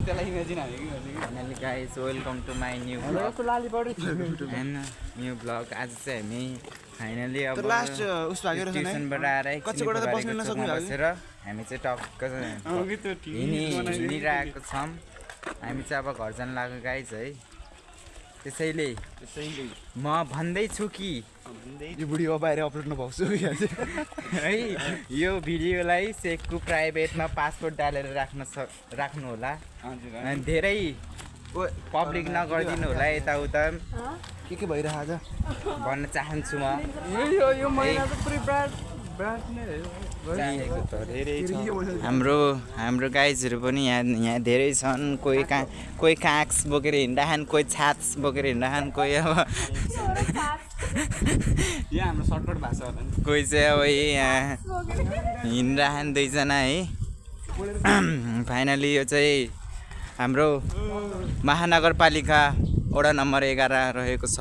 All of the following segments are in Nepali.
Finally guys, welcome to my new vlog and new vlog. आज चाहिँ हामी फाइनली अब ट्युसनबाट आएर बसेर हामी चाहिँ टक्क हिँडिरहेको छौँ। हामी चाहिँ अब घर जान लाग्यो गाइज है। त्यसैले म भन्दैछु कि यो भिडियो बाहिर अपलोड नपाउँछु है यो भिडियोलाई सेकको प्राइभेटमा पासपोर्ट डालेर राख्नु होला। धेरै पब्लिक नगरिदिनु होला यताउता के भइरहेको छ भन्न चाहन्छु म। हाम्रो गाइजहरू पनि यहाँ धेरै छन्। कोही काक्स बोकेर हिँड्छन्, कोही छात्स बोकेर हिँड्छन्, कोही अब हाम्रो सर्टकट भाषा होला नि। कोही चाहिँ अब यहाँ हिँडिरहन् दुईजना है। फाइनली यो चाहिँ हाम्रो महानगरपालिका वडा नम्बर 11 रहेको छ।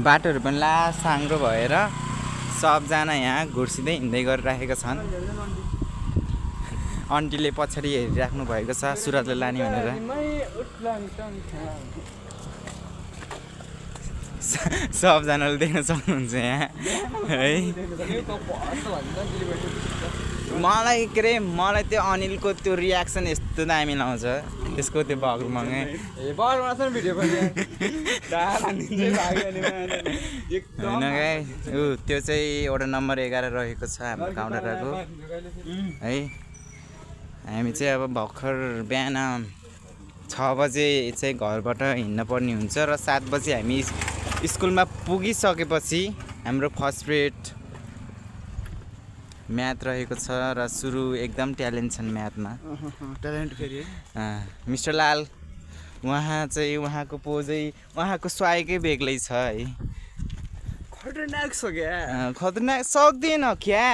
बाटोहरू पनि ला साङ्ग्रो भएर सबजना यहाँ घुर्सिँदै हिँड्दै गरिराखेका छन्। आन्टीले पछाडि हेरिराख्नु भएको छ सुरतले लाने भनेर। सबजनाले देख्न सक्नुहुन्छ यहाँ है। मलाई त्यो अनिलको त्यो रियाक्सन यस्तो दामी लाउँछ, त्यसको त्यो बगरमङै होइन गाई। त्यो चाहिँ एउटा नम्बर 11 रहेको छ हाम्रो काउन्टरको है। हामी चाहिँ अब भर्खर बिहान 6 बजे चाहिँ घरबाट हिँड्न पर्ने हुन्छ र 7 बजे हामी स्कुलमा पुगिसकेपछि हाम्रो फर्स्ट पिरियड म्याथ रहेको छ र सुरु एकदम ट्यालेन्ट छन् म्याथमा। ट्यालेन्ट फेरि मिस्टर लाल उहाँको पोजै उहाँको स्वागै बेग्लै छ है। खतरनाक छ क्या। खतरनाक सक्दैन क्या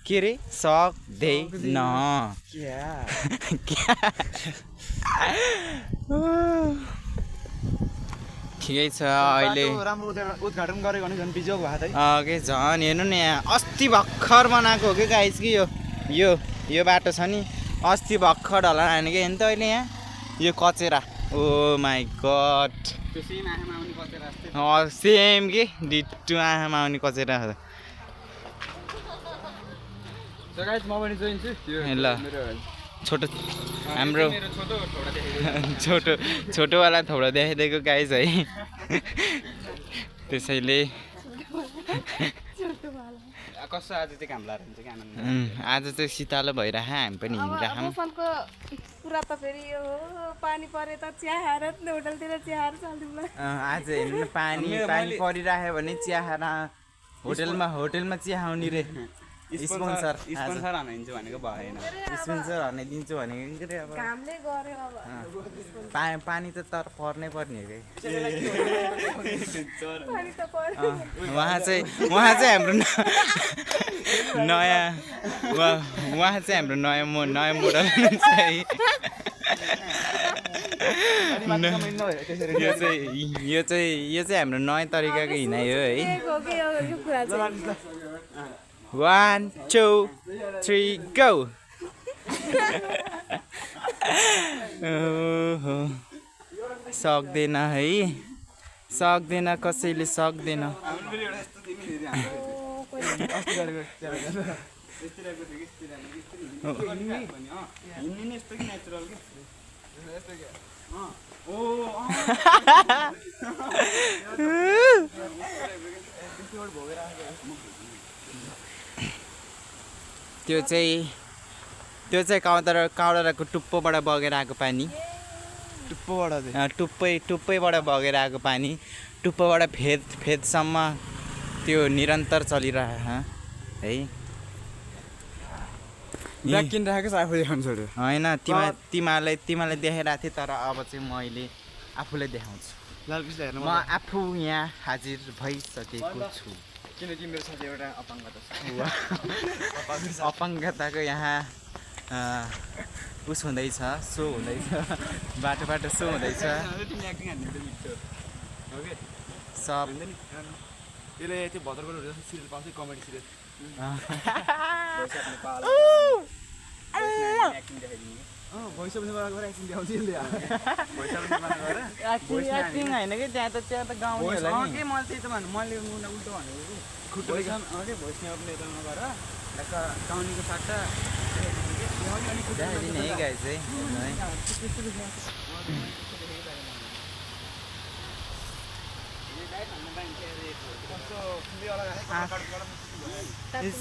के रे सक्दैन क्या ठिकै छ। अहिले राम्रो उद्घाटन गरेको भने झन् बिजोग भएको थियो। के झन् हेर्नु नि यहाँ अस्ति भर्खर बनाएको हो कि गाइस कि यो बाटो छ नि अस्ति भर्खर ढलान हाने कि हेर्नु त अहिले यहाँ यो कचेरा। ओ माई गड सेम कि डिट्टु आँखामा आउने कचेरा। ल छोटो हाम्रो छोटोवाला थोडा देखाइदिएको गाइज है। त्यसैले कस्तो आज चाहिँ काम लाएर हुन्छ कि आनन्द। आज चाहिँ शीतल भइरह हामी पनि हिँडिरहौँ। पुरा त फेरि यो पानी परे त चिया खाएर होटलतिर चिया खाएर चल्दिउँला। आज हेर्नु न पानी परिराख्यो भने चिया खाएर होटलमा चिया आउने रे। स्पोन्सर हानिदिन्छु भनेको भएन। स्पोन्सर हानिदिन्छु भनेको के रे अब कामले गर्यो अब पानी त तर पर्नै पर्ने हो कि। उहाँ चाहिँ हाम्रो नयाँ मोडल हुन्छ है। यो चाहिँ हाम्रो नयाँ तरिकाको हिँडाइ हो है। 1 2 3 go। सक्दैन है, सक्दैन कसैले सक्दैन। त्यो चाहिँ काउडराको टुप्पोबाट बगेर आएको पानी। टुप्पैबाट बगेर आएको पानी टुप्पोबाट फेदसम्म त्यो निरन्तर चलिरहेको है। होइन तिमीलाई देखाइरहेको थिएँ तर अब चाहिँ मैले आफूलाई देखाउँछु। म आफू यहाँ हाजिर भइसकेको छु किनकि मेरो साथी एउटा अपाङ्गता छ। अपाङ्गताको यहाँ उस हुँदैछ, सो हुँदैछ, बाटो सो हुँदैछ। सब त्यसले त्यो भद्रकोट जस्तो सिरियल पाउँछ comedy serial voice of Nepal गएर एकछिन देखाउँछ यसले भोइस अफ नेपाल गएर एक्टिङ होइन कि त्यहाँ त गाउँलेहरूलाई नि के मैले त्यही त भन्नु मैले उल्टो भनेको कि खुट्टो भोइस नेपालमा गएर गाउनेको साट्टा देखाइदिने है गाई चाहिँ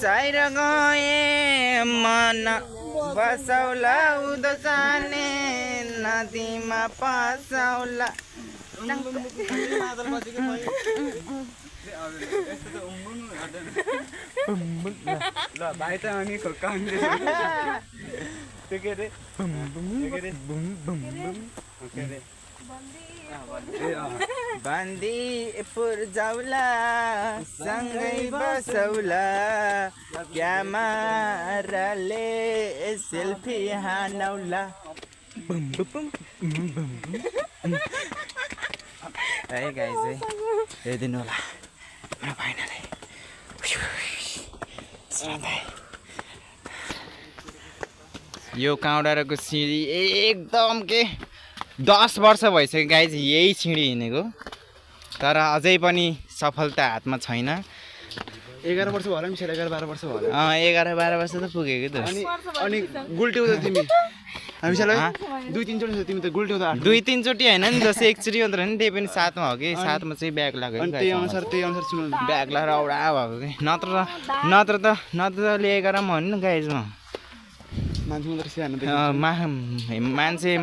साइर गए मन बसौला उदो जाने नदीमा पसौला ल भाइ त अनि काउने त्यो के अरे बन्दीपुर जाउला सँगै बसौला क्यामेराले सेल्फी हानौला है गाई चाहिँ हेरिदिनु होला मेरो भाइनाले यो काउडाराको सिँढी एकदम के 10 वर्ष भइसक्यो गाई चाहिँ यही सिँढी हिँडेको तर अझै पनि सफलता हातमा छैन 11 वर्ष भयो होला मिसेर 11-12 वर्ष भयो 11-12 वर्ष त पुगेको त अनि गुल्ट्यौ त तिमी हामीलाई 2-3 चोटि तिमी त गुल्ट्यौ त 2-3 चोटि होइन नि जस्तै एकचोटि मात्र नि त्यही पनि 7मा हो कि 7मा चाहिँ ब्याग लाग्यो अनि त्यही अनुसार सुन्नु ब्याग लगाएर औडा भएको कि नत्र त लिएर म भन्नु गाइजमा मान्छे मात्र सानो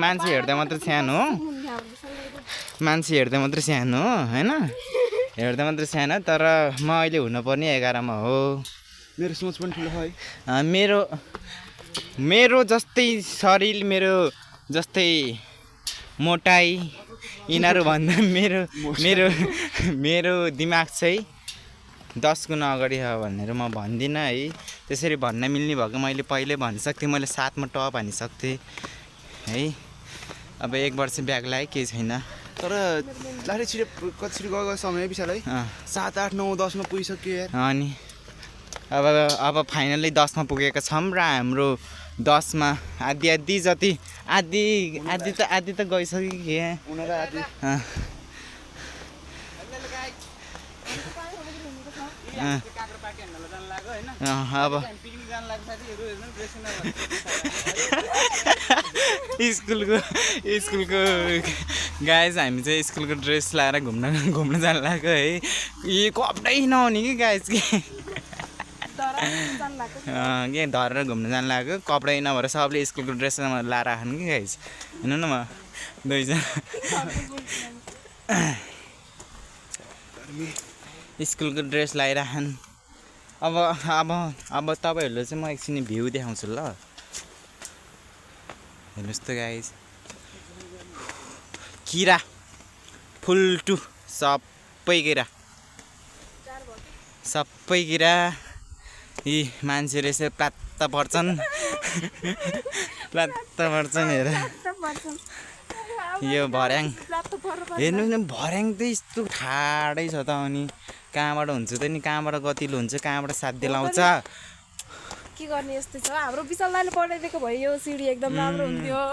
मान्छे हेर्दा मात्र सानो हो मान्छे हेर्दा मात्र सानो हो होइन हेर्दा मात्र सानो तर म अहिले हुनुपर्ने 11मा हो मेरो सोच पनि ठुलो है मेरो जस्तै शरीर मेरो जस्तै मोटाइ यिनीहरू भन्दा मेरो दिमाग चाहिँ 10 गुणा अगाडि हो भनेर म भन्दिनँ है त्यसरी भन्न मिल्ने भएको मैले पहिल्यै भनिसक्थेँ मैले 7मा टप हानिसक्थेँ है अब 1 वर्ष ब्याग लाग्यो केही छैन तर लाठी छिटो कति गएको समय विशाल है 7, 8, 9, 10मा पुगिसक्यो यार अनि अब फाइनल्ली 10मा पुगेका छौँ र हाम्रो 10मा आधी जति आधी त गइसक्यो कि अब स्कुलको गाइज हामी चाहिँ स्कुलको ड्रेस लगाएर घुम्न जानु लाग्यो है यी कपडै नहुने कि गाइज के धरेर घुम्न जानु लाग्यो कपडै नभएर सबले स्कुलको ड्रेस लाएर आएन कि गाइज हेर्नु न म दुईजना स्कुलको ड्रेस लगाइराखन् अब तपाईँहरूले चाहिँ म एकछिन भ्यू देखाउँछु ल हेर्नुहोस् त गाइज किरा फुल्टु सबै किरा यी मान्छेहरू यसरी प्लात्त पर्छन् हेर यो भर्याङ हेर्नु न भर्याङ त यस्तो ठाडै छ त अनि कहाँबाट हुन्छ त नि कहाँबाट गतिलो हुन्छ कहाँबाट साध्य लाउँछ के गर्ने यस्तै छ हाम्रो विशाल दाइले पढाइदिएको भए यो सिडी एकदम राम्रो हुन्थ्यो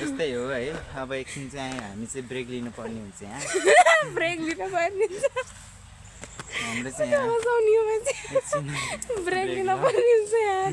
यस्तै हो है अब एकछिन चाहिँ हामी चाहिँ ब्रेक लिनुपर्ने हुन्छ यहाँ ब्रेक लिनुपर्ने हुन्छ हाम्रो चाहिँ ब्रेक लिनुपर्ने हुन्छ यार